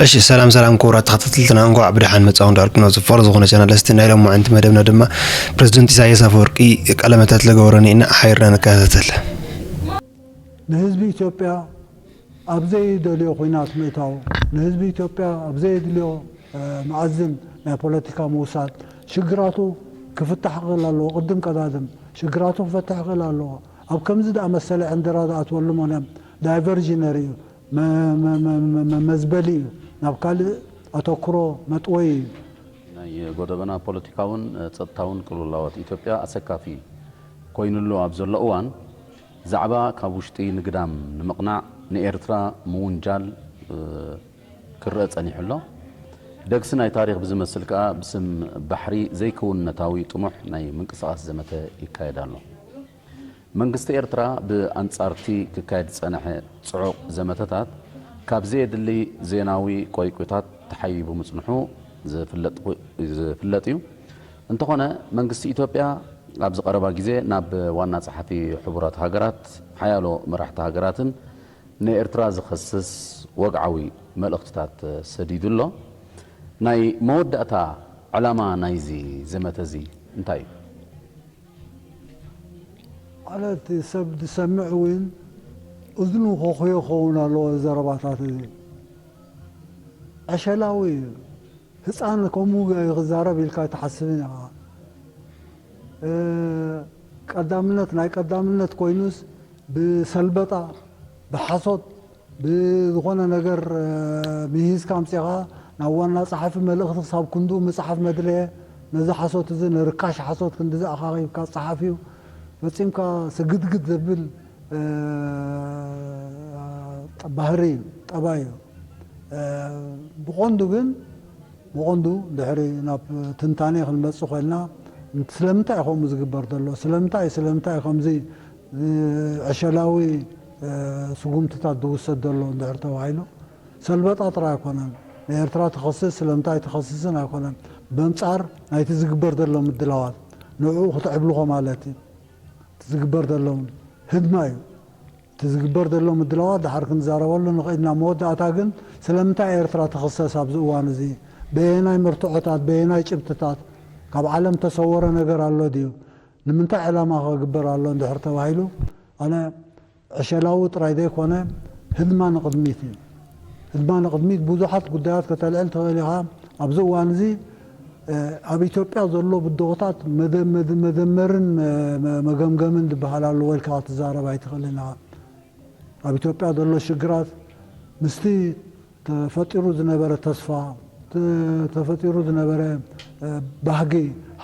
እሺ፣ ሰላም ሰላም፣ ክቡራት ተኸታተልትና፣ እንኳዕ ብደሓን መጻኹም እንዳልኩ፣ ናብ ዝፈር ዝኾነ ቻናል፣ እስቲ ናይ ሎማዓንቲ መደብና ድማ ፕረዚደንት ኢሳያስ ኣፈወርቂ ቃለ መሕትት ለገበሮ ኒእና ሓይርና ንከታተል። ንህዝቢ ኢትዮጵያ ኣብ ዘይደልዮ ኲናት ምእታው፣ ንህዝቢ ኢትዮጵያ ኣብ ዘየድልዮ መኣዝን ናይ ፖለቲካ ምውሳድ፣ ሽግራቱ ክፍታሕ ክኽእል ኣለዎ። ቅድም ቀዳድም ሽግራቱ ክፈትሕ ክኽእል ኣለዎ። ኣብ ከምዚ ደኣ መሰለ ዕንደራ ዝኣትወሉ ምኽንያት ዳይቨርዥነሪ እዩ፣ መዝበሊ እዩ፣ ናብ ካልእ ኣተኩሮ መጥወይ እዩ። ናይ ጎደበና ፖለቲካውን ጸጥታውን ቅልውላዋት ኢትዮጵያ ኣሰካፊ ኮይኑሉ ኣብ ዘሎ እዋን፣ ዛዕባ ካብ ውሽጢ ንግዳም ንምቕናዕ ንኤርትራ ምውንጃል ክረኣ ጸኒሑ ኣሎ። ደግሲ ናይ ታሪኽ ብዝመስል ከኣ ብስም ባሕሪ ዘይክውንነታዊ ጥሙሕ ናይ ምንቅስቓስ ዘመተ ይካየድ ኣሎ። መንግስቲ ኤርትራ ብኣንጻርቲ ክካየድ ዝጸንሐ ጽዑቕ ዘመተታት ካብ ዘየድሊ ዜናዊ ቆይቁታት ተሓይቡ ምጽንሑ ዝፍለጥ እዩ። እንተኾነ መንግስቲ ኢትዮጵያ ኣብዚ ቀረባ ግዜ ናብ ዋና ጸሓፊ ሕቡራት ሃገራት ሓያሎ መራሕቲ ሃገራትን ንኤርትራ ዝኸስስ ወግዓዊ መልእኽትታት ሰዲዱ ኣሎ። ናይ መወዳእታ ዕላማ ናይዚ ዘመተ እዚ እንታይ እዩ? ማለት ሰብ ዝሰምዕ እውን እዝኑ ከኹዮ ክኸውን ኣለዎ። ዘረባታት እዚ ዕሸላዊ እዩ። ህፃን ከምኡ ክዛረብ ኢልካ ኣይትሓስብን ኢኻ። ቀዳምነት ናይ ቀዳምነት ኮይኑስ ብሰልበጣ ብሓሶት ብዝኾነ ነገር ምሂዝካ ኣምፂኻ ናብ ዋና ፀሓፊ መልእኽቲ ክሳብ ክንድኡ ምፅሓፍ መድለየ። ነዚ ሓሶት እዚ ንርካሽ ሓሶት ክንድዚ ኣኻኺብካ ፀሓፍ እዩ። ፈፂምካ ስግድግድ ዘብል ባህሪ እዩ፣ ጠባይ እዩ። ብቐንዱ ግን ብቐንዱ ድሕሪ ናብ ትንታኔ ክንመጽእ ኮይንና ስለምንታይ እዩ ከምኡ ዝግበር ዘሎ? ስለምንታይ ስለምንታይ እዩ ከምዚ ዕሸላዊ ስጉምትታት ዝውሰድ ዘሎ እንድሕር ተባሂሉ ሰልበጣ ጥራይ ኣይኮነን። ንኤርትራ ትኸስስ ስለምንታይ ትኸስስን ኣይኮነን። በምጻር ናይቲ ዝግበር ዘሎ ምድላዋት ንዕኡ ክትዕብልኾ ማለት እዩ። እቲ ዝግበር ዘሎ ህድማ እዩ። እቲ ዝግበር ዘሎ ምድላዋት ድሓር ክንዛረበሉ ንኽእል ኢና። መወዳእታ ግን ስለምንታይ ኤርትራ ትኽሰስ ኣብዚ እዋን እዚ? በየናይ መርትዖታት፣ በየናይ ጭብጥታት? ካብ ዓለም ተሰወረ ነገር ኣሎ ድዩ? ንምንታይ ዕላማ ክግበር ኣሎ እንድሕር ተባሂሉ ኣነ ዕሸላዊ ጥራይ ዘይኮነ ህድማ ንቕድሚት እዩ። ህድማ ንቕድሚት ብዙሓት ጉዳያት ከተልዕል ትኽእል ኢኻ። ኣብዚ እዋን እዚ ኣብ ኢትዮጵያ ዘሎ ብድሆታት መደመርን መገምገምን ዝበሃል ኣለዎ ኢልካ ክትዛረብ ኣይትኽእልን ኢኻ። ኣብ ኢትዮጵያ ዘሎ ሽግራት ምስቲ ተፈጢሩ ዝነበረ ተስፋ፣ ተፈጢሩ ዝነበረ ባህጊ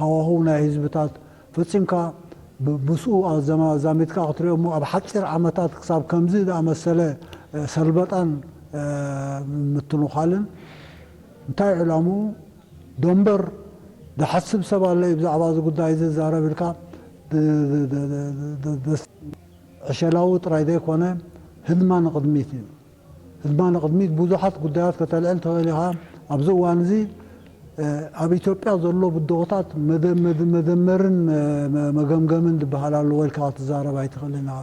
ሃዋህው ናይ ህዝብታት ፈጺምካ ምስኡ ኣዛሚድካ ክትሪኦ እሞ ኣብ ሓጺር ዓመታት ክሳብ ከምዚ ዝኣመሰለ ሰልበጣን ምትንዃልን እንታይ ዕላምኡ ዶምበር ዝሓስብ ሰብ ኣሎ እዩ ብዛዕባ እዚ ጉዳይ እዚ ዝዛረብ ኢልካ ዕሸላዊ ጥራይ ዘይኮነ ህድማ ንቕድሚት እዩ። ህድማ ንቕድሚት ብዙሓት ጉዳያት ከተልዕል ትኽእል ኢኻ። ኣብዚ እዋን እዚ ኣብ ኢትዮጵያ ዘሎ ብድሆታት መደመርን መገምገምን ዝበሃል ኣለዎ ኢልካ ክትዛረብ ኣይትኽእልን ኢኻ።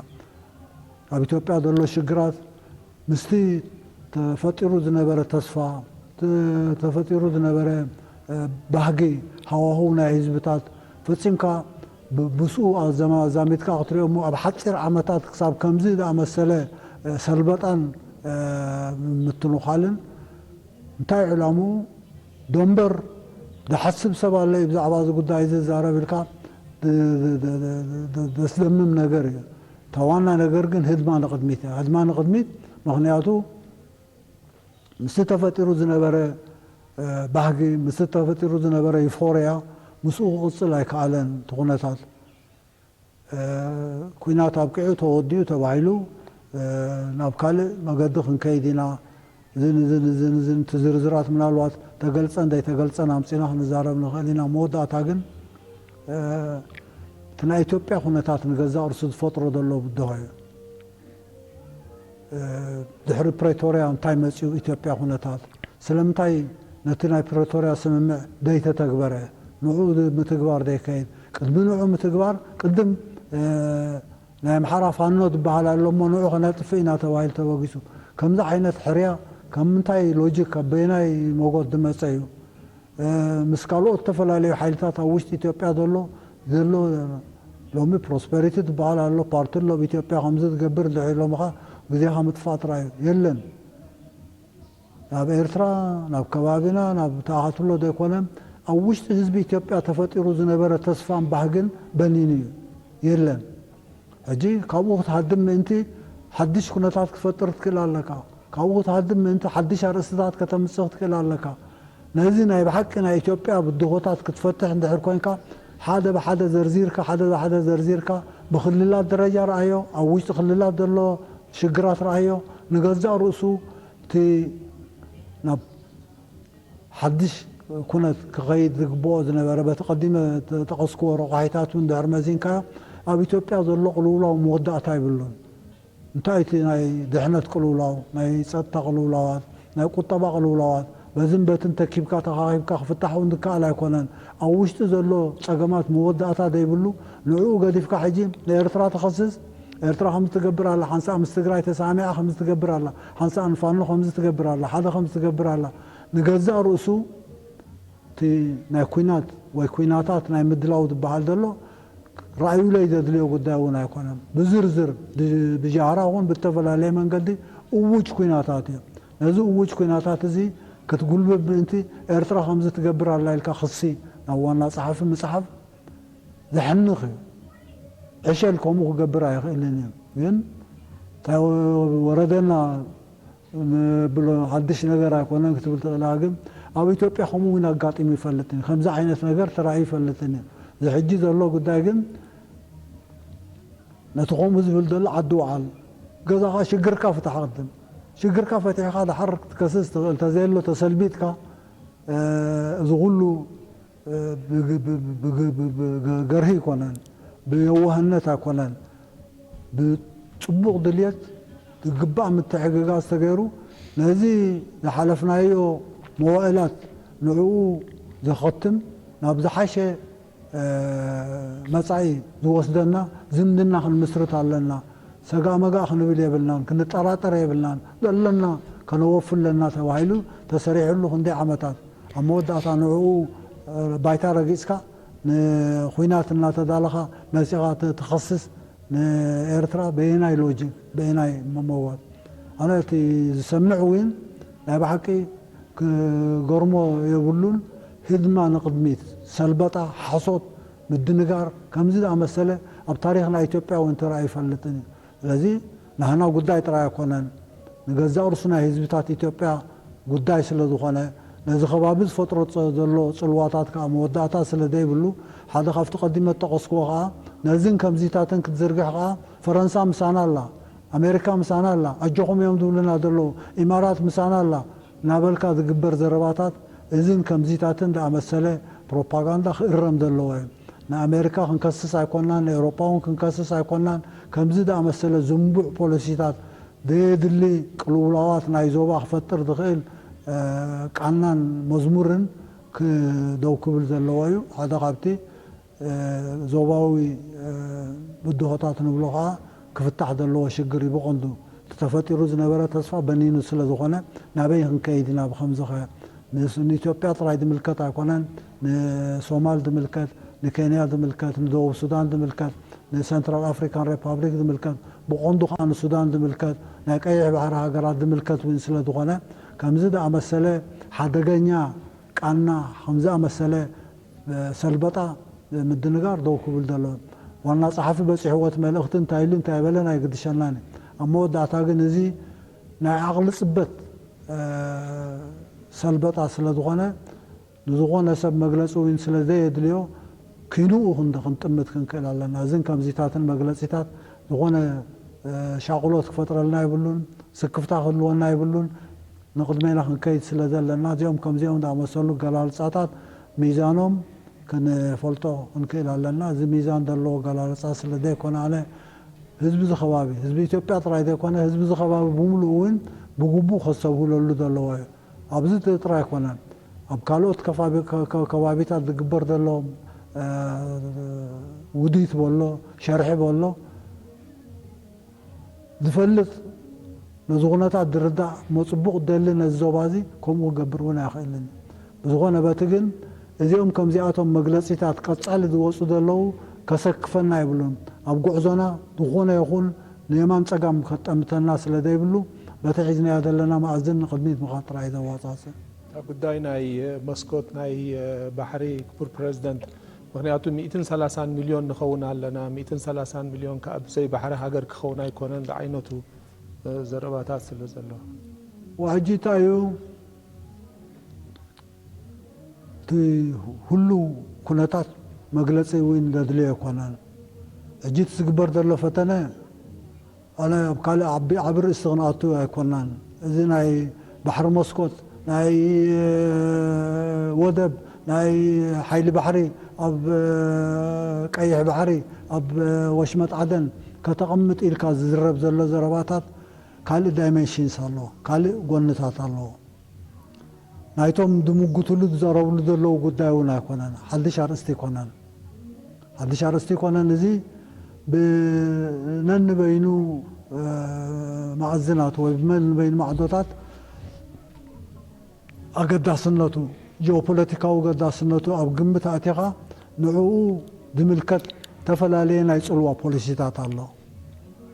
ኣብ ኢትዮጵያ ዘሎ ሽግራት ምስቲ ተፈጢሩ ዝነበረ ተስፋ፣ ተፈጢሩ ዝነበረ ባህጊ ሃዋህው ናይ ህዝብታት ፈጺምካ ምስኡ ኣዛሚድካ ክትሪኦ እሞ ኣብ ሓጺር ዓመታት ክሳብ ከምዚ ዝኣመሰለ ሰልበጣን ምትንዃልን እንታይ ዕላምኡ ዶምበር ዝሓስብ ሰብ ኣሎ እዩ ብዛዕባ እዚ ጉዳይ እዚ ዝዛረብ ኢልካ ዘስደምም ነገር እዩ። እታ ዋና ነገር ግን ህድማ ንቕድሚት እያ። ህድማ ንቕድሚት ምኽንያቱ ምስቲ ተፈጢሩ ዝነበረ ባህጊ ምስቲ ተፈጢሩ ዝነበረ ዩፎርያ ምስኡ ክቕፅል ኣይከኣለን። እቲ ኩነታት ኩናት ኣብቂዑ ተወዲኡ ተባሂሉ ናብ ካልእ መገዲ ክንከይድ ኢና ዝን ዝን ዝን ዝን እቲ ዝርዝራት ምናልባት ተገልፀን ዘይተገልፀን ኣምፂና ክንዛረብ ንኽእል ኢና። መወዳእታ ግን እቲ ናይ ኢትዮጵያ ኩነታት ንገዛእ ርእሱ ዝፈጥሮ ዘሎ ብድሆ እዩ። ድሕሪ ፕሬቶርያ እንታይ መፂኡ ኢትዮጵያ ኩነታት ስለምንታይ ነቲ ናይ ፕሬቶርያ ስምምዕ ዘይተተግበረ ንኡ ምትግባር ዘይከይድ ቅድሚ ንኡ ምትግባር ቅድም ናይ ኣምሓራ ፋኖ ዝበሃል ኣሎ እሞ ንኡ ከነጥፍእ ኢና ተባሂሉ ተበጊሱ ከምዚ ዓይነት ሕርያ ካብ ምንታይ ሎጂክ፣ ካብ በየናይ መጎት ዝመጸ እዩ? እ፣ ምስ ካልኦት ዝተፈላለዩ ሓይልታት ኣብ ውሽጢ ኢትዮጵያ ዘሎ፣ ዘሎ ሎሚ ፕሮስፐሪቲ ዝበሃል ኣሎ፣ ፓርቲ ኣሎ ኣብ ኢትዮጵያ ከምዚ ዝገብር፣ ድሕሪ ሎሚ ኸኣ ግዜኻ ምጥፋእ ጥራይ እዩ። የለን። ናብ ኤርትራ፣ ናብ ከባቢና፣ ናብ ተኣኻትሎ ዘይኮነ፣ ኣብ ውሽጢ ህዝቢ ኢትዮጵያ ተፈጢሩ ዝነበረ ተስፋን ባህግን በኒኑ እዩ። የለን። ሕጂ ካብኡ ክትሃድም ምእንቲ ሓድሽ ኩነታት ክትፈጥር ትክእል ኣለካ። ካብኡ ክትሃድም ምእንቲ ሓድሽ ኣርእስትታት ከተምጽእ ክትክእል ኣለካ። ነዚ ናይ ብሓቂ ናይ ኢትዮጵያ ብድሆታት ክትፈትሕ እንድሕር ኮንካ፣ ሓደ ብሓደ ዘርዚርካ፣ ሓደ ብሓደ ዘርዚርካ፣ ብክልላት ደረጃ ረኣዮ፣ ኣብ ውሽጢ ክልላት ዘሎ ሽግራት ረኣዮ፣ ንገዛእ ርእሱ እቲ ናብ ሓድሽ ኩነት ክኸይድ ዝግብኦ ዝነበረ፣ በቲ ቀዲመ ተጠቐስክዎ ረቋሒታት እውን ድሕሪ መዚንካዮ፣ ኣብ ኢትዮጵያ ዘሎ ቅልውላው መወዳእታ የብሉን። እንታይ እቲ ናይ ድሕነት ቅልውላው፣ ናይ ጸጥታ ቅልውላዋት፣ ናይ ቁጠባ ቅልውላዋት፣ በዝን በትን ተኪብካ ተኻኺብካ ክፍታሕ እውን ዝከኣል ኣይኮነን። ኣብ ውሽጢ ዘሎ ጸገማት መወዳእታ ዘይብሉ፣ ንዕኡ ገዲፍካ ሕጂ ንኤርትራ ትኸስስ፣ ኤርትራ ከምዚ ትገብር ኣላ፣ ሓንሳእ ምስ ትግራይ ተሳሚዓ ከምዚ ትገብር ኣላ፣ ሓንሳእ ንፋኖ ከምዚ ትገብር ኣላ፣ ሓደ ከምዚ ትገብር ኣላ። ንገዛእ ርእሱ እቲ ናይ ኲናት ወይ ኲናታት ናይ ምድላው ዝበሃል ዘሎ ራእዩለይ ዘድልዮ ጉዳይ እውን ኣይኮነን። ብዝርዝር ብ-፣ ብጃህራ እውን ብተፈላለየ መንገዲ እውጅ ኲናታት እዩ። ነዚ እውጅ ኲናታት እዚ ክትጉልብብ ምእንቲ ኤርትራ ከምዚ ትገብር ኣላ ኢልካ ክሲ ናብ ዋና ጸሓፊ ምጽሓፍ ዘሕንኽ እዩ። ዕሸል ከምኡ ክገብር ኣይኽእልን እዩ። ግን እንታይ ወረደና ንብሎ ሓድሽ ነገር ኣይኮነን ክትብል ትኽእል ኢኻ። ግን ኣብ ኢትዮጵያ ከምኡ እውን ኣጋጢሙ ይፈልጥን እዩ። ከምዚ ዓይነት ነገር ተራእዩ ይፈልጥን እዩ። እዚ ሕጂ ዘሎ ጉዳይ ግን ነቲ ከምኡ ዝብል ዘሎ ዓዲ ውዓል፣ ገዛኻ ሽግርካ ፍታሕ ቅድም። ሽግርካ ፈቲሕኻ ድሓር ክትከስስ ትኽእል። ተዘየሎ ተሰልቢጥካ፣ እ፣ እዚ ኩሉ፣ እ፣ ብግ-፣ ብ-፣ ብግ-፣ ብ-፣ ብ-፣ ገርሂ ኣይኮነን፣ ብየዋህነት ኣይኮነን፣ ብጽቡቕ ድልየት ዝግባእ ምትሕግጋዝ ተገይሩ ነዚ ዝሓለፍናዮ መዋእላት ንዕኡ ዘኸትም ናብ ዝሓሸ፣ እ፣ መጻኢ ዝወስደና ዝምድና ክንምስርት ኣለና። ሰጋእ መጋእ ክንብል የብልናን፣ ክንጠራጠር የብልናን። ዘለና ከነወፊ ኣለና ተባሂሉ ተሰሪሕሉ ክንደይ ዓመታት። ኣብ መወዳእታ ንዕኡ፣ እ፣ ባይታ ረጊጽካ ንኹናት እናተዳለኻ መጺኻ ት-፣ ትኸስስ ንኤርትራ በየናይ ሎጂክ፣ በየናይ መመዋት? ኣነ እቲ ዝሰምዕ እውን ናይ ብሓቂ ክገርሞ የብሉን። ህድማ ንቕድሚት፣ ሰልበጣ፣ ሓሶት፣ ምድንጋር፣ ከምዚ ዝኣመሰለ ኣብ ታሪኽ ናይ ኢትዮጵያ እውን ተራእዩ ይፈልጥን እዩ። ስለዚ ናህና ጉዳይ ጥራይ ኣይኮነን፣ ንገዛእ ርእሱ ናይ ህዝብታት ኢትዮጵያ ጉዳይ ስለ ዝኾነ፣ ነዚ ከባቢ ዝፈጥሮ ጸ-፣ ዘሎ ጽልዋታት ከኣ መወዳእታ ስለ ዘይብሉ፣ ሓደ ካብቲ ቀዲመ ዝጠቐስክዎ ከኣ፣ ነዝን ከምዚታትን ክትዝርግሕ ከኣ፣ ፈረንሳ ምሳና ኣላ፣ ኣሜሪካ ምሳና ኣላ፣ ኣጆኹም እዮም ዝብሉና ዘለዉ፣ ኢማራት ምሳና ኣላ እናበልካ ዝግበር ዘረባታት፣ እዝን ከምዚታትን ዝኣመሰለ ፕሮፓጋንዳ ክእረም ዘለዎ እዩ። ንኣሜሪካ ክንከስስ ኣይኮናን፣ ንኤውሮጳ እውን ክንከስስ ኣይኮናን። ከምዚ ዝኣመሰለ ዝንቡዕ ፖሊሲታት፣ ዘየድሊ ቅልውላዋት ናይ ዞባ ክፈጥር ዝኽእል፣ እ፣ ቃናን መዝሙርን ክ-፣ ደው ክብል ዘለዎ እዩ። ሓደ ካብቲ፣ እ፣ ዞባዊ፣ እ፣ ብድሆታት ንብሎ ኸዓ ክፍታሕ ዘለዎ ሽግር እዩ። ብቐንዱ እቲ ተፈጢሩ ዝነበረ ተስፋ በኒኑ ስለ ዝኾነ፣ ናበይ ክንከይድ ኢና ብኸምዚ ኸ? ንስ-፣ ንኢትዮጵያ ጥራይ ዝምልከት ኣይኮነን፣ ንሶማል ዝምልከት፣ ንኬንያ ዝምልከት፣ ንደቡብ ሱዳን ዝምልከት፣ ንሰንትራል ኣፍሪካን ሪፓብሊክ ዝምልከት፣ ብቐንዱ ከዓ ንሱዳን ዝምልከት፣ ናይ ቀይሕ ባሕሪ ሃገራት ዝምልከት እውን ስለ ዝኾነ፣ ከምዚ ዝኣመሰለ ሓደገኛ ቃና፣ ከምዚ ዝኣመሰለ፣ እ፣ ሰልበጣ፣ እ፣ ምድንጋር ደው ክብል ዘሎ። ዋና ጸሓፊ በጺሕዎ እቲ መልእኽቲ እንታይ ኢሉ እንታይ በለን ኣይግድሸናን እዩ። ኣብ መወዳእታ ግን እዚ ናይ ዓቕሊ ጽበት፣ እ፣ ሰልበጣ ስለ ዝኾነ፣ ንዝኾነ ሰብ መግለጺ እውን ስለ ዘየድልዮ፣ ኪንኡ ክንዲ ክንጥምት ክንክእል ኣለና። እዝን ከምዚታትን መግለጺታት ዝኾነ፣ እ፣ ሻቕሎት ክፈጥረልና የብሉን፣ ስክፍታ ክህልወና የብሉን። ንቕድሜና ክንከይድ ስለ ዘለና፣ እዚኦም ከምዚኦም ዝኣመሰሉ ገላልጻታት ሚዛኖም ክንፈልጦ ክንክእል ኣለና። እዚ ሚዛን ዘለዎ ገላልጻ ስለ ዘይኮነ፣ ኣነ ህዝቢ እዚ ከባቢ፣ ህዝቢ ኢትዮጵያ ጥራይ ዘይኮነ፣ ህዝቢ እዚ ከባቢ ብምሉኡ እውን ብግቡእ ከስተብህለሉ ዘለዎ እዩ። ኣብዚ ጥ-፣ ጥራይ ኣይኮነን። ኣብ ካልኦት ከባቢ-፣ ከ-፣ ከ-፣ ከባቢታት ዝግበር ዘሎ፣ እ፣ ውዲት በሎ፣ ሸርሒ በሎ፣ ዝፈልጥ ነዚ ኩነታት ዝርዳእ እሞ ጽቡቕ ደሊ ነዚ ዞባ እዚ ከምኡ ክገብር እውን ኣይኽእልን። ብዝኾነ በቲ ግን እዚኦም ከምዚኣቶም መግለጺታት ቀጻሊ ዝወጹ ዘለዉ ከሰክፈና የብሉን። ኣብ ጉዕዞና ዝኾነ ይኹን ንየማን ጸጋም ከጠምተና ስለ ዘይብሉ በቲ ሒዝናዮ ዘለና መኣዝን ንቕድሚት ምኻድ ጥራይ እዩ ዘዋጻጽእ። እታ ጉዳይ ናይ መስኮት ናይ ባሕሪ ክቡር ፕረዚደንት፣ ምኽንያቱ ሚእትን ሰላሳን ሚልዮን ንኸውን ኣለና፣ ሚእትን ሰላሳን ሚልዮን ከኣ ብዘይ ባሕሪ ሃገር ክኸውን ኣይኮነን ዝዓይነቱ ዘረባታት ስለ ዘሎ። ሕጂ እንታይ እዩ እቲ ህሉው ኩነታት መግለጺ እውን ዘድልዮ ኣይኮነን። ሕጂ እቲ ዝግበር ዘሎ ፈተነ ኣነ ኣብ ካልእ ዓቢ ዓቢ ርእሲ ክንኣቱ ኣይኮናን። እዚ ናይ ባሕሪ መስኮት ናይ ወደብ ናይ ሓይሊ ባሕሪ ኣብ ቀይሕ ባሕሪ ኣብ ወሽመጥ ዓደን ከተቐምጥ ኢልካ ዝዝረብ ዘሎ ዘረባታት ካልእ ዳይሜንሽንስ ኣለዎ፣ ካልእ ጎንታት ኣለዎ። ናይቶም ዝምጉትሉ ዝዘረብሉ ዘለዉ ጉዳይ እውን ኣይኮነን፣ ሓድሽ ኣርእስቲ ኣይኮነን። ሓድሽ ኣርእስቲ ኣይኮነን። እዚ ብነንበይኑ መኣዝናት ወይ ብነንበይኑ ማዕዶታት ኣገዳስነቱ፣ ጂኦፖለቲካዊ ኣገዳስነቱ ኣብ ግምት ኣእቲኻ ንዕኡ ዝምልከት ዝተፈላለየ ናይ ጽልዋ ፖሊሲታት ኣሎ።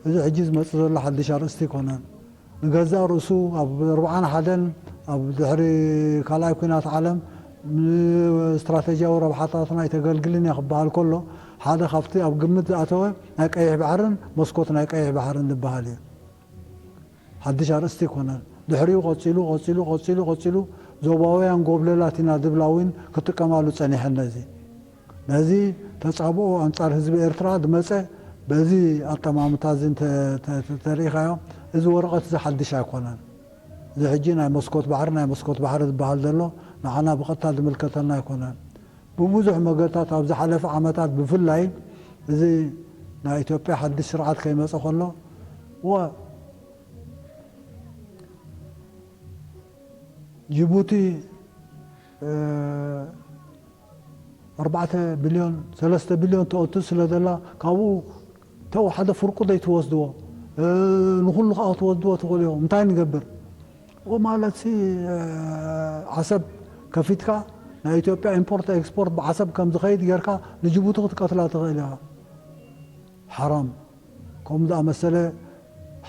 እዚ ሕጂ ዝመጽእ ዘሎ ሓድሽ ኣርእስቲ ኣይኮነን። ንገዛእ ርእሱ ኣብ ኣርብዓን ሓደን ኣብ ድሕሪ ካልኣይ ኲናት ዓለም ንስትራተጂያዊ ረብሓታትና ኣይተገልግልን እያ ክበሃል ከሎ ሓደ ካብቲ ኣብ ግምት ዝኣተወ ናይ ቀይሕ ባሕርን መስኮት ናይ ቀይሕ ባሕርን ዝበሃል እዩ። ሓድሽ ኣርእስቲ ኣይኮነን። ድሕሪኡ ቀጺሉ ቀጺሉ ቀጺሉ ቀጺሉ ዞባውያን ጎብለላት ኢና ዝብላ እውን ክጥቀማሉ ጸኒሐን ነዚ ነዚ ተጻብኦ ኣንጻር ህዝቢ ኤርትራ ዝመጸ በዚ ኣጠማምታ እዚ እንተ- ተ- ተ- ተሪኢኻዮ እዚ ወረቐት እዚ ሓድሽ ኣይኮነን። እዚ ሕጂ ናይ መስኮት ባሕሪ ናይ መስኮት ባሕሪ ዝበሃል ዘሎ ንዓና ብቐጥታ ዝምልከተና ኣይኮነን። ብብዙሕ መገድታት ኣብ ዝሓለፈ ዓመታት ብፍላይ እዚ ናይ ኢትዮጵያ ሓድሽ ስርዓት ከይመጸ ከሎ ወ- ጅቡቲ ኣርባዕተ ቢልዮን ሰለስተ ቢልዮን ተእቱ ስለ ዘላ ካብኡ ተው ሓደ ፍርቁ ዘይትወስድዎ ንኩሉ ከዓ ክትወስድዎ ትኽእሉ ኢኹም። እንታይ ንገብር ማለት ዓሰብ ከፊትካ ናይ ኢትዮጵያ ኢምፖርት ኤክስፖርት ብዓሰብ ከም ዝኸይድ ጌርካ ንጅቡቲ ክትቀትላ ትኽእል ኢኻ። ሓራም ከምኡ ዝኣመሰለ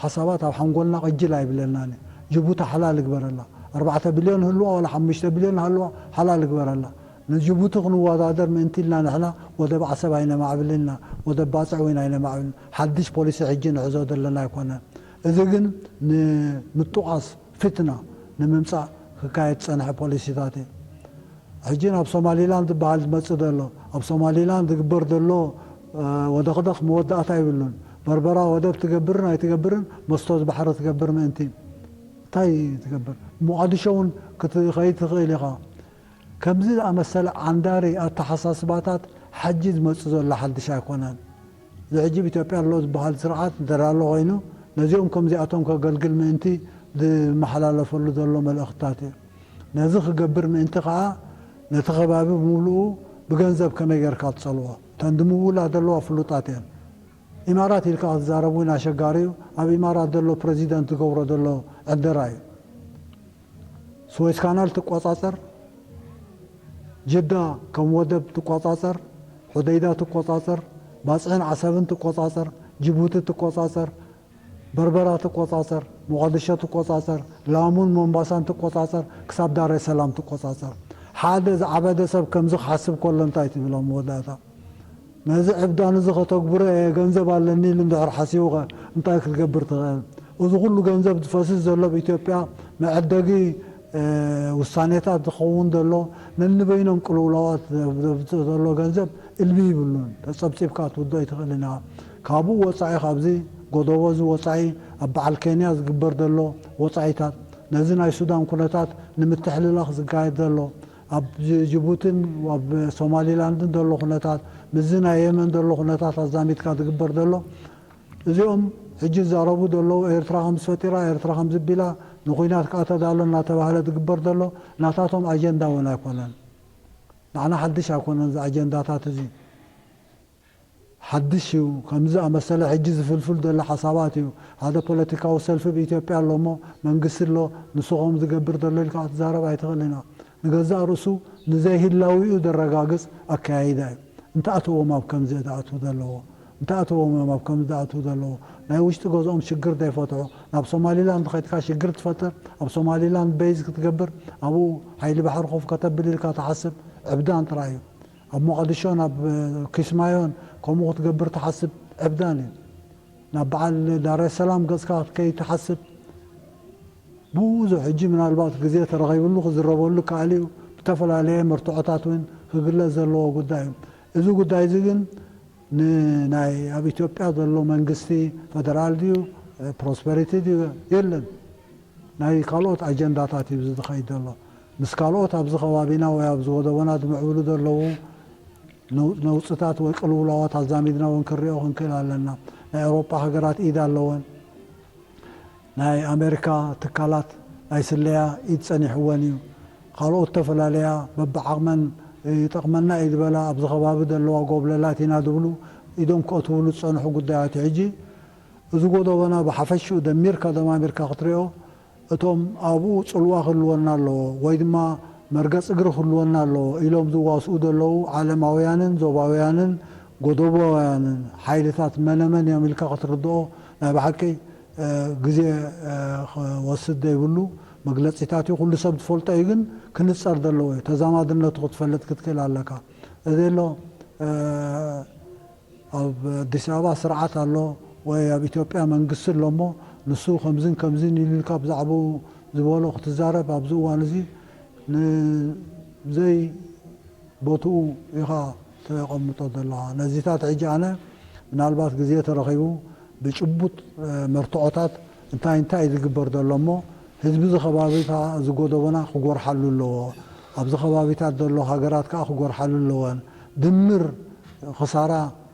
ሓሳባት ኣብ ሓንጎልና ቅጅል ኣይብለናን እዩ። ጅቡቲ ሓላል ግበረላ። ኣርባዕተ ቢልዮን ህልዋ ዋላ ሓሙሽተ ቢልዮን ሃልዋ ሓላል ግበረላ። ንጅቡቲ ክንወዳደር ምእንቲ ኢልና ንሕና ወደብ ዓሰብ ኣይነማዕብልን ኢና፣ ወደብ ባጽዕ እውን ኣይነማዕብልን። ሓድሽ ፖሊሲ ሕጂ ንሕዞ ዘለና ኣይኮነን። እዚ ግን ንምጥቓስ ፍትና ንምምጻእ ክካየድ ዝጸንሐ ፖሊሲታት እዩ። ሕጂ ናብ ሶማሊላንድ ዝበሃል ዝመጽእ ዘሎ ኣብ ሶማሊላንድ ዝግበር ዘሎ ወደኽደኽ መወዳእታ ይብሉን። በርበራ ወደብ ትገብርን ኣይትገብርን መስቶዝ ባሕሪ ትገብር ምእንቲ እንታይ ትገብር? ሞቓዲሾ እውን ክትኸይድ ትኽእል ኢኻ። ከምዚ ዝኣመሰለ ዓንዳሪ ኣተሓሳስባታት ሕጂ ዝመጽእ ዘሎ ሓድሽ ኣይኮነን። እዚ ሕጂ ኣብ ኢትዮጵያ ኣሎ ዝበሃል ስርዓት እንተ ኣሎ ኮይኑ ነዚኦም ከምዚኣቶም ከገልግል ምእንቲ ዝመሓላለፈሉ ዘሎ መልእኽትታት እዩ። ነዚ ክገብር ምእንቲ ከዓ ነቲ ከባቢ ብምሉኡ ብገንዘብ ከመይ ጌርካ ትጸልዎ እተን ዝምውላ ዘለዋ ፍሉጣት እየን። ኢማራት ኢልካ ክትዛረብ እውን ኣሸጋሪ እዩ። ኣብ ኢማራት ዘሎ ፕረዚደንት ዝገብሮ ዘሎ ዕደራ እዩ። ስዌዝ ካናል ትቆጻጸር፣ ጅዳ ከም ወደብ ትቆጻጸር፣ ሑደይዳ ትቆጻጸር፣ ባጽዕን ዓሰብን ትቆጻጸር፣ ጅቡቲ ትቆጻጸር፣ በርበራ ትቆጻጸር፣ ሞቓዲሾ ትቆጻጸር፣ ላሙን ሞምባሳን ትቆጻጸር፣ ክሳብ ዳሬ ሰላም ትቆጻጸር። ሓደ ዝዓበደ ሰብ ከምዚ ክሓስብ ከሎ እንታይ ትብሎ መወዳእታ? ነዚ ዕብዳን እዚ ከተግብሮ እየ ገንዘብ ኣለኒ ኢሉ እንድሕር ሓሲቡ ኸ እንታይ ክትገብር ትኽእል? እዚ ኩሉ ገንዘብ ዝፈስስ ዘሎ ኣብ ኢትዮጵያ መዐደጊ ውሳኔታት ዝኸውን ዘሎ ነንበይኖም ቅልውላዋት ዘብፅእ ዘሎ ገንዘብ እልቢ ይብሉን ተፀብፂብካ ትውዶ ኣይትኽእልን ኢኻ። ካብኡ ወፃኢ ካብዚ ጎደቦ እዚ ወፃኢ ኣብ በዓል ኬንያ ዝግበር ዘሎ ወፃኢታት ነዚ ናይ ሱዳን ኩነታት ንምትሕልላኽ ዝካየድ ዘሎ ኣብ ጅቡትን ኣብ ሶማሊላንድን ዘሎ ኩነታት ምስዚ ናይ የመን ዘሎ ኩነታት ኣዛሚድካ ዝግበር ዘሎ እዚኦም ሕጂ ዝዛረቡ ዘለዉ ኤርትራ ከምዚ ፈጢራ ኤርትራ ከምዚ ቢላ ንኩናት ከዓ ተዳሎ እናተባህለ ዝግበር ዘሎ ናታቶም ኣጀንዳ እውን ኣይኮነን። ንዓና ሓድሽ ኣይኮነን እዚ ኣጀንዳታት እዚ። ሓድሽ እዩ። ከምዚ ዝኣመሰለ ሕጂ ዝፍልፍል ዘሎ ሓሳባት እዩ። ሓደ ፖለቲካዊ ሰልፊ ብኢትዮጵያ ኣሎ እሞ መንግስቲ ኣሎ፣ ንሱ ከም ዝገብር ዘሎ ኢልካ ክትዛረብ ኣይትኽእልን ኢና። ንገዛእ ርእሱ ንዘይህላዊኡ ዘረጋግጽ ኣከያይዳ እዩ። እንታይ ኣተዎም ኣብ ከምዚ ዝኣትዉ ዘለዎ? እንታይ ኣተዎም እዮም ኣብ ከምዚ ዝኣትዉ ዘለዎ? ናይ ውሽጢ ገዝኦም ሽግር ዘይፈትሑ፣ ናብ ሶማሊላንድ ከይድካ ሽግር ትፈጥር፣ ኣብ ሶማሊላንድ ቤዝ ክትገብር፣ ኣብኡ ሓይሊ ባሕሪ ኮፍ ከተብል ኢልካ ትሓስብ ዕብዳን ጥራይ እዩ። ኣብ ሞቓዲሾ ናብ ኪስማዮን ከምኡ ክትገብር ትሓስብ ዕብዳን እዩ። ናብ በዓል ዳሬሰላም ገጽካ ክትከይድ ትሓስብ ብዙሕ። ሕጂ ምናልባት ግዜ ተረኺብሉ ክዝረበሉ ከኣል እዩ። ብተፈላለየ መርትዖታት እውን ክግለጽ ዘለዎ ጉዳይ እዩ። እዚ ጉዳይ እዚ ግን ንናይ ኣብ ኢትዮጵያ ዘሎ መንግስቲ ፌደራል ድዩ ፕሮስፐሪቲ ድዩ የለን። ናይ ካልኦት ኣጀንዳታት እዩ እዚ ዝኸይድ ዘሎ። ምስ ካልኦት ኣብዚ ከባቢና ወይ ኣብዚ ወደቦና ዝምዕብሉ ዘለዉ ነው- ነውጽታት ወይ ቅልውላዋት ኣዛሚድና እውን ክንሪኦ ክንክእል ኣለና። ናይ ኤውሮጳ ሃገራት ኢድ ኣለወን። ናይ ኣሜሪካ ትካላት ናይ ስለያ ኢድ ጸኒሕወን እዩ። ካልኦት ዝተፈላለያ በብዓቕመን ይጠቕመና እዩ ዝበላ ኣብዚ ከባቢ ዘለዋ ጎብለላት ኢና ዝብሉ ኢዶም ከእትውሉ ዝጸንሑ ጉዳያት እዩ። ሕጂ እዚ ጎደቦና ብሓፈሽኡ ደሚርካ ደማሚርካ ክትሪኦ እቶም ኣብኡ ጽልዋ ክህልወና ኣለዎ ወይ ድማ መርገጽ እግሪ ክህልወና ኣለዎ ኢሎም ዝዋስኡ ዘለዉ ዓለማውያንን ዞባውያንን ጎደቦውያንን ሓይልታት መነመን እዮም ኢልካ ክትርድኦ ናይ ብሓቂ ግዜ ክወስድ ዘይብሉ መግለጺታት እዩ። ኩሉ ሰብ ዝፈልጦ እዩ፣ ግን ክንጸር ዘለዎ እዩ። ተዛማድነቱ ክትፈልጥ ክትክእል ኣለካ። እዚ ኣሎ ኣብ ኣዲስ ኣበባ ስርዓት ኣሎ ወይ ኣብ ኢትዮጵያ መንግስቲ ኣሎ እሞ ንሱ ከምዝን ከምዝን ኢሉ ኢልካ ብዛዕባኡ ዝበሎ ክትዛረብ ኣብዚ እዋን እዚ ንዘይ ቦትኡ ኢኻ ተቐምጦ ዘለኻ። ነዚታት ሕጂ ኣነ ምናልባት ግዜ ተረኺቡ ብጭቡጥ መርትዖታት እንታይ እንታይ እዩ ዝግበር ዘሎ እሞ ህዝቢ እዚ ከባቢ እዚ ጎደቦና ክጎርሓሉ ኣለዎ። ኣብዚ ከባቢታት ዘሎ ሃገራት ከዓ ክጎርሓሉ ኣለወን። ድምር ክሳራ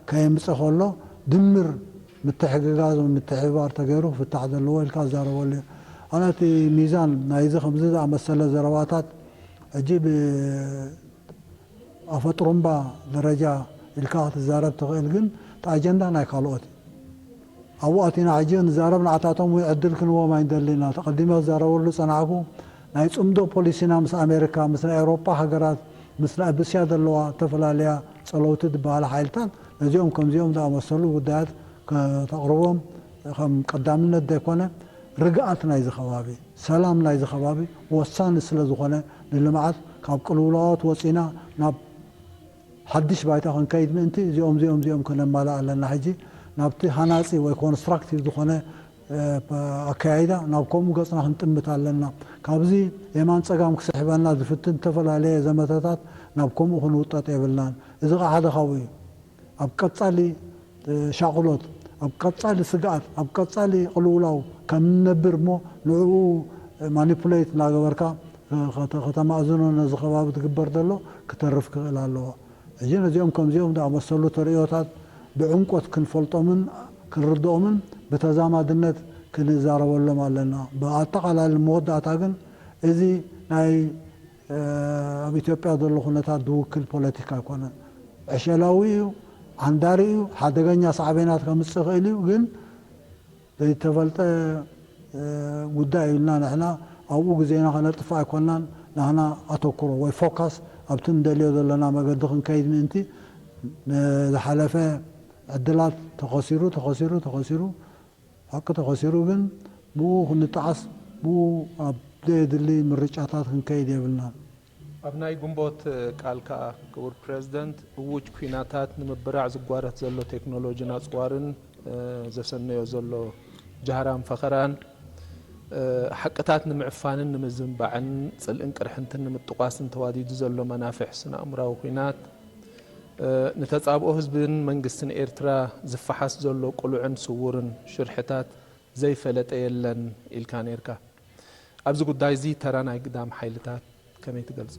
ከየምፀ ከሎ ድምር ምትሕግጋዝ ምትሕብባር ተገይሩ ክፍታሕ ዘለዎ ኢልካ ዝዛረበሉ እዩ። ኣነ እቲ ሚዛን ናይዚ ከምዚ ዝኣመሰለ ዘረባታት ሕጂ ብኣፈጥሩምባ ደረጃ ኢልካ ክትዛረብ ትኽእል፣ ግን እቲ ኣጀንዳ ናይ ካልኦት እዩ። ኣብኡ ኣቲና ሕጂ ንዛረብ ንዓታቶም እውን ዕድል ክንዎም ኣይንደልን ኢና። ተቐዲመ ክዛረበሉ ዝጸናሕኩ ናይ ጽምዶ ፖሊሲና ምስ ኣሜሪካ፣ ምስ ናይ ኤውሮጳ ሃገራት፣ ምስ ናይ ኣብ እስያ ዘለዋ ዝተፈላለያ ጸለውቲ ዝበሃላ ሓይልታት ነዚኦም ከምዚኦም ዝኣመሰሉ ጉዳያት ከተቕርቦም ከም ቀዳምነት ዘይኮነ ርግኣት ናይዚ ከባቢ፣ ሰላም ናይዚ ከባቢ ወሳኒ ስለ ዝኾነ ንልምዓት ካብ ቅልውላዋት ወጺና ናብ ሓድሽ ባይታ ክንከይድ ምእንቲ እዚኦም እዚኦም እዚኦም ከነማልእ ኣለና። ሕጂ ናብቲ ሃናጺ ወይ ኮንስትራክቲቭ ዝኾነ ኣከያይዳ ናብ ከምኡ ገጽና ክንጥምት ኣለና። ካብዚ የማን ጸጋም ክስሕበና ዝፍትን ዝተፈላለየ ዘመተታት ናብ ከምኡ ክንውጠጥ የብልናን። እዚ ኸዓ ሓደ ካብኡ እዩ። ኣብ ቀጻሊ ሻቕሎት፣ ኣብ ቀጻሊ ስግኣት፣ ኣብ ቀጻሊ ቅልውላው ከም ንነብር እሞ ንዕኡ ማኒፑሌት እናገበርካ ከተማእዝኖ ነዚ ከባቢ ትግበር ዘሎ ክተርፍ ክኽእል ኣለዎ። ሕጂ ነዚኦም ከምዚኦም ዝኣመሰሉ ተርእዮታት ብዕምቆት ክንፈልጦምን ክንርድኦምን ብተዛማድነት ክንዛረበሎም ኣለና። ብኣጠቓላሊ መወዳእታ ግን እዚ ናይ ኣብ ኢትዮጵያ ዘሎ ኩነታት ዝውክል ፖለቲካ ኣይኮነን። ዕሸላዊ እዩ፣ ዓንዳሪ እዩ፣ ሓደገኛ ሳዕቤናት ከምፅእ ይኽእል እዩ። ግን ዘይተፈልጠ ጉዳይ እዩ ኢልና ንሕና ኣብኡ ግዜና ከነጥፍእ ኣይኮንናን። ንሕና ኣተኩሮ ወይ ፎካስ ኣብቲ ንደልዮ ዘለና መገዲ ክንከይድ ምእንቲ ንዝሓለፈ ዕድላት ተኸሲሩ ተኸሲሩ ተኸሲሩ ሓቂ ተኸሲሩ ግን ብኡ ክንጠዓስ ብኡ ኣብ ዘየድሊ ምርጫታት ክንከይድ የብልናን። ኣብ ናይ ግንቦት ቃልካ ክቡር ፕረዚደንት፣ እዉጅ ኲናታት ንምብራዕ ዝጓረት ዘሎ ቴክኖሎጂን ኣጽዋርን ዘሰነዮ ዘሎ ጃህራን ፈኸራን ሓቅታት ንምዕፋንን ንምዝንባዕን ጽልእን ቅርሕንትን ንምጥቋስን ተዋዲዱ ዘሎ መናፍሕ ስነ-ኣእምራዊ ኲናት ንተጻብኦ ህዝብን መንግስትን ኤርትራ ዝፈሓስ ዘሎ ቅሉዕን ስዉርን ሽርሕታት ዘይፈለጠ የለን ኢልካ ነይርካ። ኣብዚ ጉዳይ እዚ ተራ ናይ ግዳም ሓይልታት ከመይ ትገልጾ?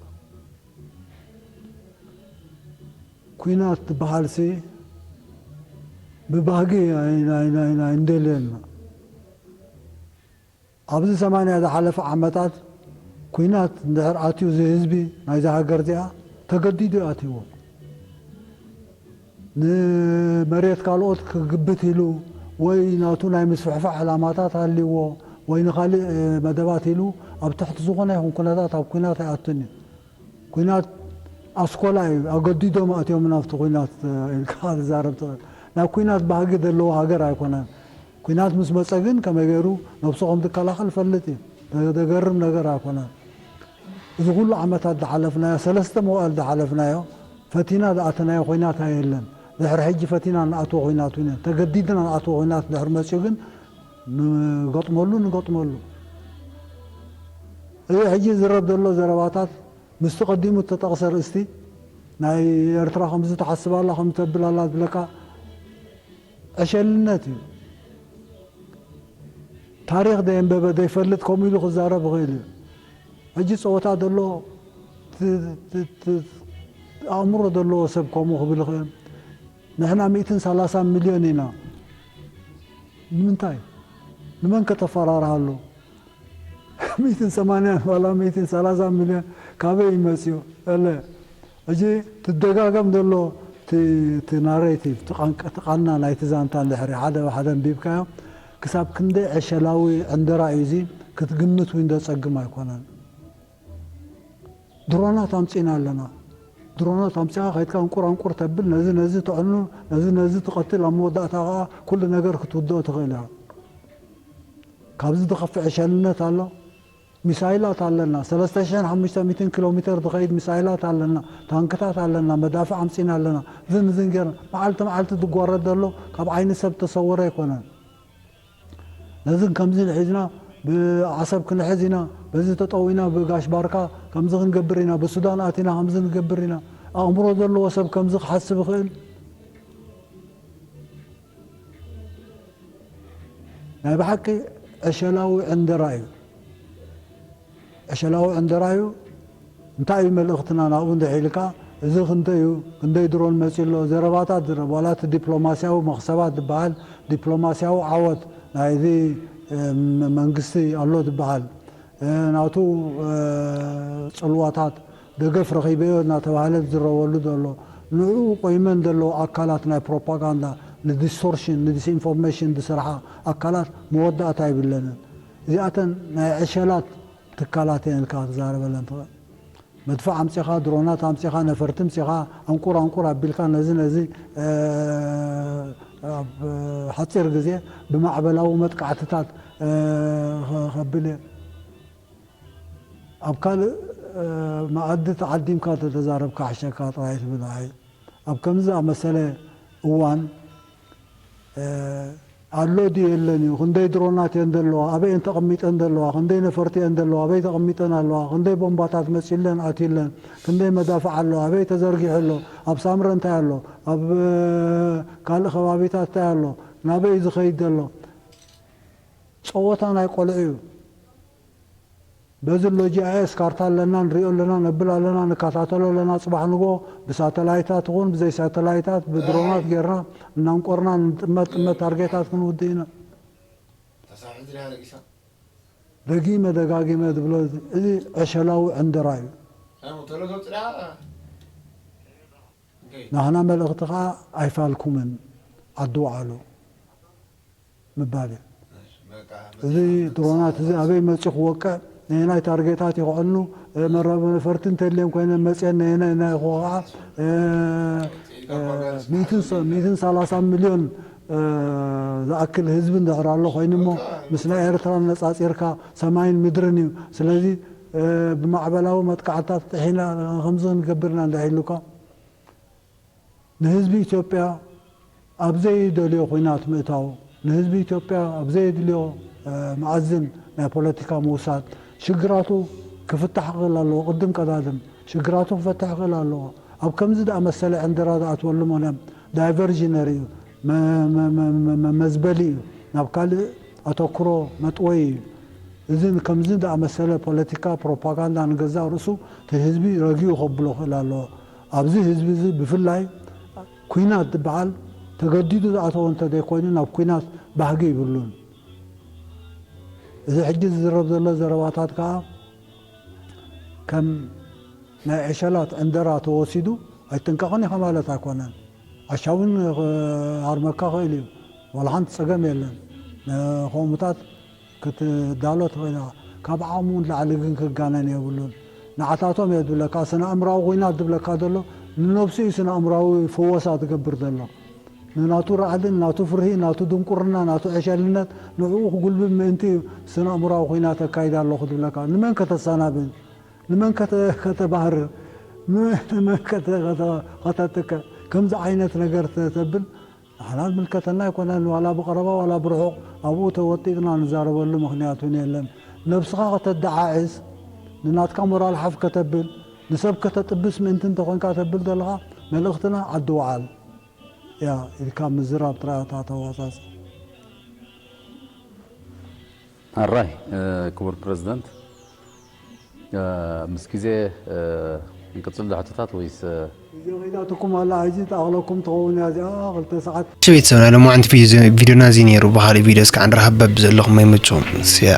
ኲናት ዝበሃል ሲ ብባህጊ ኣይንደልየን ኢና። ኣብዚ ሰማንያ ዝሓለፈ ዓመታት ኲናት እንድሕር ኣትዩ እዚ ህዝቢ ናይዛ ሃገር እዚኣ ተገዲዱ እዩ ኣትይዎ። ንመሬት ካልኦት ክግብት ኢሉ ወይ ናቱ ናይ ምስፍሕፋሕ ዕላማታት ኣልዎ ወይ ንኻልእ መደባት ኢሉ ኣብ ትሕቲ ዝኾነ ይኹን ኩነታት ኣብ ኩናት ኣይኣቱን እዩ። ኩናት ኣስኮላ እዩ። ኣገዲዶም ኣእትዮም ናብቲ ኩናት ኢልካ ትዛረብ ትኽእል። ናብ ኩናት ባህጊ ዘለዎ ሃገር ኣይኮነን። ኩናት ምስ መጸ ግን ከመይ ገይሩ ነብሱ ከም ዝከላኸል ፈልጥ እዩ። ዘገርም ነገር ኣይኮነን። እዚ ኩሉ ዓመታት ዝሓለፍናዮ፣ ሰለስተ መዋእል ዝሓለፍናዮ፣ ፈቲና ዝኣተናዮ ኮይናት ኣየለን። ድሕሪ ሕጂ ፈቲና ንኣትዎ ኮይናት እውን ተገዲድና ንኣትዎ ኮይናት ድሕሪ መፅኡ ግን ንገጥመሉ ንገጥመሉ። እዚ ሕጂ ዝረብ ዘሎ ዘረባታት ምስቲ ቀዲሙ እተጠቕሰ ርእስቲ ናይ ኤርትራ ከምዚ ትሓስብ ኣላ ከም ተብል ኣላ ዝብለካ ዕሸልነት እዩ። ታሪኽ ደየንበበ ደይፈልጥ ከምኡ ኢሉ ክዛረብ ይኽእል እዩ። ሕጂ ጸወታ ዘሎ ኣእምሮ ዘለዎ ሰብ ከምኡ ክብል ይኽእል። ንሕና ሚእትን ሰላሳን ሚልዮን ኢና። ንምንታይ? ንመን ከተፈራርሃሉ? ሚእትን ሰማንያን ዋላ ሚእትን ሰላሳን ሚልዮን ካበይ ይመጽኡ? እለ ሕጂ ትደጋገም ዘሎ እቲ ናሬቲቭ፣ እቲ ቃና ናይቲ ዛንታ እንድሕሪ ሓደ ብሓደ ኣንቢብካዮ፣ ክሳብ ክንደይ ዕሸላዊ ዕንደራ እዩ እዚ ክትግምት እውን ዘጸግም ኣይኮነን። ድሮናት ኣምጺና ኣለና። ድሮናት ኣምጺኻ ከይድካ እንቁር ኣንቁር ተብል፣ ነዚ ነዚ ትዕኑ፣ ነዚ ነዚ ትቐትል፣ ኣብ መወዳእታ ከኣ ኩሉ ነገር ክትውድኦ ትኽእል ኢኻ። ካብዚ ዝኸፍእ ዕሸልነት ኣሎ? ሚሳይላት ኣለና፣ ሰለስተ ሽሕን ሓሙሽተ ሚእትን ኪሎ ሜተር ዝኸይድ ሚሳይላት ኣለና፣ ታንክታት ኣለና፣ መዳፍዕ ኣምጺና ኣለና። ዝን ዝን ጌርና መዓልቲ መዓልቲ ዝጓረድ ዘሎ ካብ ዓይኒ ሰብ ተሰወረ ኣይኮነን። ነዝን ከምዚ ንሒዝና ብዓሰብ ክንሕዝ ኢና፣ በዚ ተጠዊና ብጋሽ ባርካ ከምዚ ክንገብር ኢና፣ ብሱዳን ኣቲና ከምዚ ንገብር ኢና። ኣእምሮ ዘለዎ ሰብ ከምዚ ክሓስብ ይኽእል? ናይ ብሓቂ ዕሸላዊ ዕንደራ እዩ። ዕሸላዊ ዕንደራ እዩ። እንታይ እዩ መልእኽትና ናብኡ እንድሕር ኢልካ፣ እዚ ክንደይ እዩ፣ ክንደይ ድሮን መፂኡ ኣሎ፣ ዘረባታት ዝረብ፣ ዋላ እቲ ዲፕሎማስያዊ መኽሰባት ዝበሃል ዲፕሎማስያዊ ዓወት ናይዚ፣ እ፣ መ-፣ መንግስቲ ኣሎ ዝበሃል፣ እ፣ ናቱ፣ እ፣ ፅልዋታት ደገፍ ረኺበዮ እናተባህለ ዝዝረበሉ ዘሎ፣ ንዕኡ ቆይመን ዘለዉ ኣካላት ናይ ፕሮፓጋንዳ፣ ንዲስቶርሽን፣ ንዲስኢንፎርሜሽን ዝሰርሓ ኣካላት መወዳእታ ይብለንን። እዚኣተን ናይ ዕሸላት ትካላት እየን ኢልካ ክትዛረበለን ትኽእል። መድፍዕ ኣምጺኻ፣ ድሮናት ኣምጺኻ፣ ነፈርቲ ኣምጺኻ፣ ኣንቁር ኣንቁር ኣቢልካ ነዚ ነዚ፣ እ፣ ኣብ ሓጺር ግዜ ብማዕበላዊ መጥቃዕትታት፣ እ፣ ከ-፣ ከብል እየ። ኣብ ካልእ፣ እ፣ መኣዲ ተዓዲምካ ተተዛረብካ ሕሸካ ጥራይ ትብል። ኣይ፣ ኣብ ከምዚ ዝኣመሰለ እዋን፣ እ፣ ኣሎ ድዩ የለን እዩ፣ ክንደይ ድሮናት እየን ዘለዋ፣ ኣበይ እየን ተቐሚጠን ዘለዋ፣ ክንደይ ነፈርቲ እየን ዘለዋ፣ ኣበይ ተቐሚጠን ኣለዋ፣ ክንደይ ቦምባታት መጺለን ኣትዩለን፣ ክንደይ መዳፍዕ ኣሎ፣ ኣበይ ተዘርጊሑ ኣሎ፣ ኣብ ሳምረ እንታይ ኣሎ፣ ኣብ፣ እ፣ ካልእ ከባቢታት እንታይ ኣሎ፣ ናበይ እዩ ዝኸይድ ዘሎ? ጸወታ ናይ ቆልዑ እዩ። በዚ ኣሎ ጂ ኣይ ኤስ ካርታ ኣለና፣ ንሪኦ ኣለና፣ ነብል ኣለና፣ ንከታተሎ ኣለና። ጽባሕ ንግሆ ብሳተላይታት ይኹን ብዘይ ሳተላይታት፣ ብድሮናት ጌርና እናንቆርና ንጥመት ጥመት ታርጌታት ክንውድእ ኢና። ተሳሒት ድያ ደቂሳ? ደጊመ ደጋጊመ ዝብሎ እዚ ዕሸላዊ ዕንደራ እዩ። ኣይ፣ ሞተሎ ተውፅዳ? እንከይ። ናህና መልእኽቲ ኸዓ ኣይፋልኩምን፣ ዓዲ ውዓሉ ምባል እዩ። በቃ፣ እዚ ድሮናት እዚ ኣበይ መፂኡ ክወቅዕ፣ ነየናይ ታርጌታት ይኽዕኑ፣ እ፣ መራበ ነፈርቲ እንተልዮም ኮይነ መፅአን ነየናይ ናይ ክወቕዓ፣ እ፣ እ፣ ሚእትን ሰ-፣ ሚእትን ሰላሳን ሚልዮን፣ እ፣ ዝኣክል ህዝቢ እንድሕር ኣሎ ኮይኑ እሞ፣ ምስ ናይ ኤርትራ ነፃፂርካ ሰማይን ምድርን እዩ። ስለዚ፣ እ፣ ብማዕበላዊ መጥቃዕትታት ጥሒና ከምዚ ክንገብር ኢና እንድሕር ኢሉካ፣ ንህዝቢ ኢትዮጵያ ኣብ ዘይደልዮ ኲናት ምእታው፣ ንህዝቢ ኢትዮጵያ ኣብ ዘየድልዮ፣ እ፣ መኣዝን ናይ ፖለቲካ ምውሳድ፣ ሽግራቱ ክፍታሕ ክኽእል ኣለዎ። ቅድም ቀዳድም ሽግራቱ ክፈትሕ ክኽእል ኣለዎ። ኣብ ከምዚ ደኣ መሰለ ዕንደራ ዝኣትወሉ ሞነ ዳይቨርዥነሪ እዩ፣ መ-፣ መ-፣ መ-፣ መ-፣ መ-፣ መዝበሊ እዩ፣ ናብ ካልእ ኣተኩሮ መጥወይ እዩ። እዚ ከምዚ ደኣ መሰለ ፖለቲካ ፕሮፓጋንዳ ንገዛእ ርእሱ እቲ ህዝቢ ረጊኡ ከብሎ ክእል ኣለዎ። ኣብዚ ህዝቢ እዚ ብፍላይ ኲናት ዝበሃል ተገዲዱ ዝኣተወ እንተዘይኮይኑ ናብ ኲናት ባህጊ ይብሉን። እዚ ሕጂ ዝዝረብ ዘሎ ዘረባታት ከኣ ከም ናይ ዕሸላት ዕንደራ ተወሲዱ ኣይጥንቀቕን ኢኻ ማለት ኣይኮነን። ዓሻ እውን ክሃርመካ ክእል እዩ። ዋላ ሓንቲ ጸገም የለን። ንኸምኡታት ክትዳሎ ትኽእል ኢኻ። ካብ ዓቕሙ ንላዕሊ ግን ክጋነን የብሉን። ንዓታቶም እየ ዝብለካ፣ ስነ ኣእምራዊ ኹናት ዝብለካ ዘሎ፣ ንነብሱ እዩ ስነ ኣእምራዊ ፈወሳ ዝገብር ዘሎ። ንናቱ ራዕዲ፣ ናቱ ፍርሂ፣ ናቱ ድንቁርና፣ ናቱ ዕሸልነት፣ ንዕኡ ክጉልብብ ምእንቲ እዩ ስነ ኣእምራዊ ኹናት ኣካይድ ኣለኹ ዝብለካ። ንመን ከተሰናብን? ንመን ከተ-፣ ከተባህርር? ንመን፣ ንመን ከተ-፣ ከተ-፣ ከተትከ? ከምዚ ዓይነት ነገር ተ-፣ ተብል ንዓና ዝምልከተና ኣይኮነን። ዋላ ብቐረባ ዋላ ብርሑቕ ኣብኡ ተወጢጥና ንዛረበሉ ምኽንያት እውን የለን። ነብስኻ ከተደዓዕስ፣ ንናትካ ሞራል ሓፍ ከተብል፣ ንሰብ ከተጥብስ ምእንቲ እንተኾንካ ተብል ዘለኻ፣ መልእኽትና ዓዲ ውዓል እያ ኢልካ ምዝራብ ጥራይ እታ ተዋሳሲ። ኣራይ፣ እ፣ ክቡር ፕረዚደንት፣ እ፣ ምስ ግዜ፣ እ፣ እንቅጽል ዶ ሕቶታት ወይስ፣ እ፣ ግዜ ከይዳትኩም ኣላ፣ ሕጂ ተኣኽለኩም ትኸውን እያ እዚኣ፣ ክልተ ሰዓት። እሺ ቤተሰብና፣ ሎማዕንቲ ቪዲዮ፣ ቪዲዮና እዚ ነይሩ። ብኻልእ ቪዲዮ እስከ ንራኸብ። በብዘለኹም ኣይመችኹም። እስያ